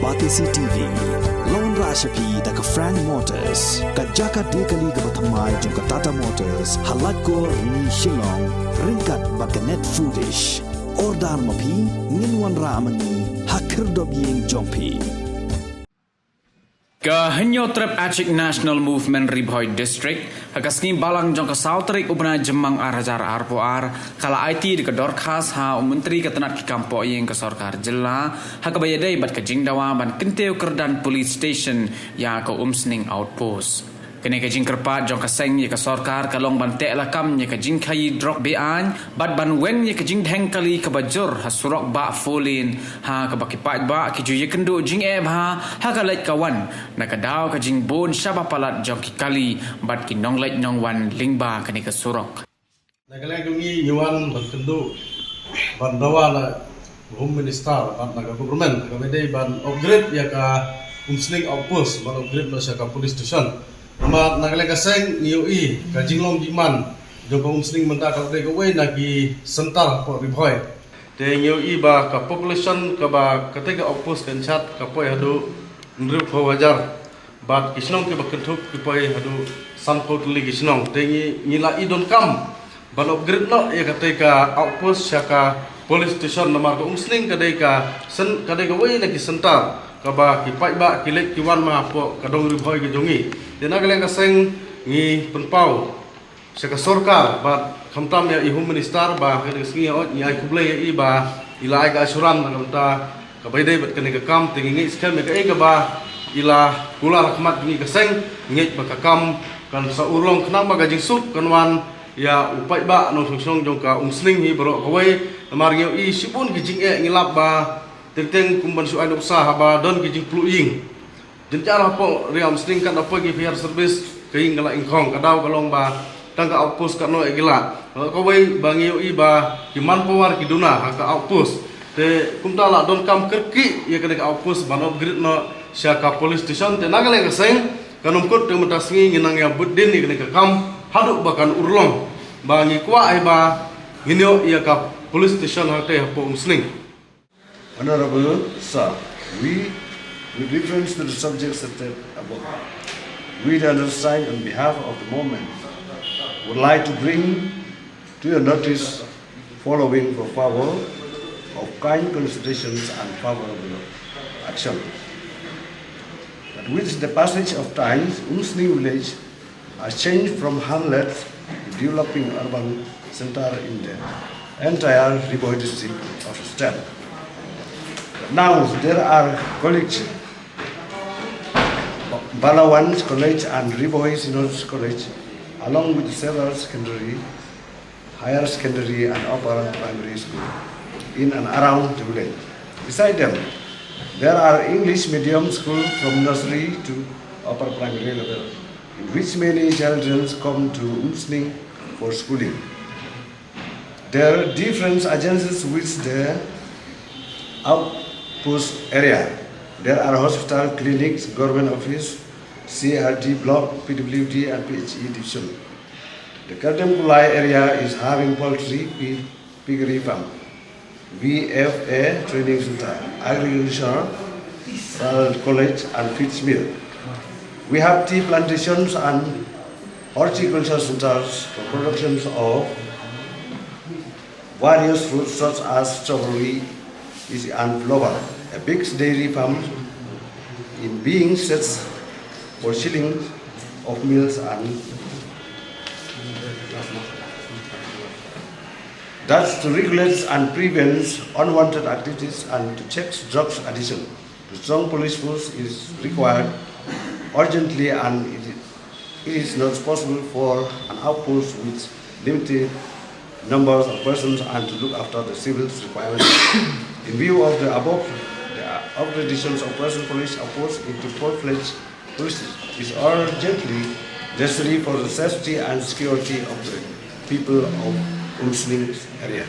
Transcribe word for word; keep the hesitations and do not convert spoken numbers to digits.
Batesi T V. Long ra sha phi da ka Frank Motors, ka jaka de kali kaba thymmai jong ka Tata Motors, ha Laitkor, Rni, Shillong, ryngkat bad ka Net Foodish. Order ma phi, ngin wanrah ma ngi ha khyrdop ïing jong phi. Ka Hynñiewtrep Achik National Movement Ri Bhoi District, ha ka sngi Balang jong ka saw tarik u bnai Jymmang ar hajar arphew ar, ka la aiti da ka dorkhas ha u Myntri ka tnat ki kam poh ïing ka sorkar jylla, ha kaba ïadei bad ka jingdawa ban kyntiew kyrdan police station ïa ka Umsning Outpost. Kane ka jingkyrpad jong ka seng ïa ka sorkar ka long ban teh lakam ïa ka jingkhaïi drok be-aiñ, bad ban weng ïa ka jingdheng kali kaba jur ha surok bah four lane, ha kaba ki paidbah ki ju ïakynduh jingeh bha ha ka leit ka wan, na ka daw ka jingbun shaba palat jong ki kali bad ki nongleit nongwan lyngba kane ka surok. Na ka liang jong ngi ngi wan ban kynduh, ban dawa na Home Minister bad na ka government kaba dei ban upgrade ïa ka Umsning Outpost, ban upgrade noh sha ka police station. Namar na ka liang ka seng ngi ïohi ka jinglong jingman jong ka Umsning mynta ka la dei kawei na ki center hapoh Ri Bhoi. Te ngi ïohi ba ka population kaba katei ka outpost kan shat ka poi haduh hynriewphew hajar. Bad ki shnong kiba kynthup ki poi haduh sanphew tylli ki shnong. Te ngi, ngi la i donkam ban upgrade noh ïa katei ka outpost sha ka police station namar ka Umsning ka dei ka sen-, ka dei kawei na ki center kaba ki paidbah ki leit ki wan ma hapoh ka dong Ri Bhoi ka jong ngi. Te na ka liang ka seng ngi pynpaw sha ka sorkar bad khamtam ïa i Home Minister ba ha kane ka sngi ïa ngi ai khublei ïa i ba i la ai ka assurance na ka bynta kaba ïadei bad kane ka kam. Te ngi ngeit skhem ïa kaei kaba i la kular ha khmat jong ngi ka seng, ngi ngeit ba ka kam kan sa urlong khnang ba ka jingsuk kan wan ïa u paidbah nongshong shnong jong ka Umsning hi baroh kawei. Namar ngi ïohi shibun ki jingeh ngi lap ba teng teng kum ban shu ai nuksa haba don ki jingpluh ïing. Jynjar hapoh ri Umsning katno poi ki fire service, ka ïing ka la ingkhong, ka daw ka long ba tang ka outpost katno eh ki la. Kawei ba ngi ïohi ba ki manpower ki duna ha ka outpost. Te kumta la donkam kyrkieh ïa kane ka outpost ban upgrade noh sha ka police station. Te na ka liang ka seng kan ym kut te mynta sngi ngi nang ïa bud din ïa kane ka kam haduh ba kan urlong. Ba ngi kwah ai ba ngin ïoh ïa ka police station hangtei hapoh Umsning. Honorable Sir, we, with reference to the subject stated above, we, the undersigned, on behalf of the movement, would like to bring to your notice following for favor of kind considerations and favorable action. That with the passage of time, Umsning village has changed from hamlet to developing urban center in the entire Ri Bhoi district of the state. Now there are college, Balawan College and Ri Bhoi Synod College, along with several secondary, higher secondary and upper primary school in and around the village. Beside them, there are English medium school from nursery to upper primary level, in which many children come to Umsning for schooling. There are different agencies with the outpost area. There are hospital, clinics, government office, C R D block, P W D and P H E division. The Kardem Kulai area is having poultry, pi-, piggery farm, V F A training center, agriculture, uh, college and feeds mill. We have tea plantations and horticulture centers for productions of various fruits such as strawberry, is and flower. A big dairy farm in being sets for chilling of meals and that's to regulate and prevent unwanted activities and to check drugs addiction. The strong police force is required urgently and it it is not possible for an outpost with limited numbers of persons and to look after the civil requirements. In view of the above, the upgradations of present police outpost into full-fledged police is urgently necessary for the safety and security of the people of Umsning area.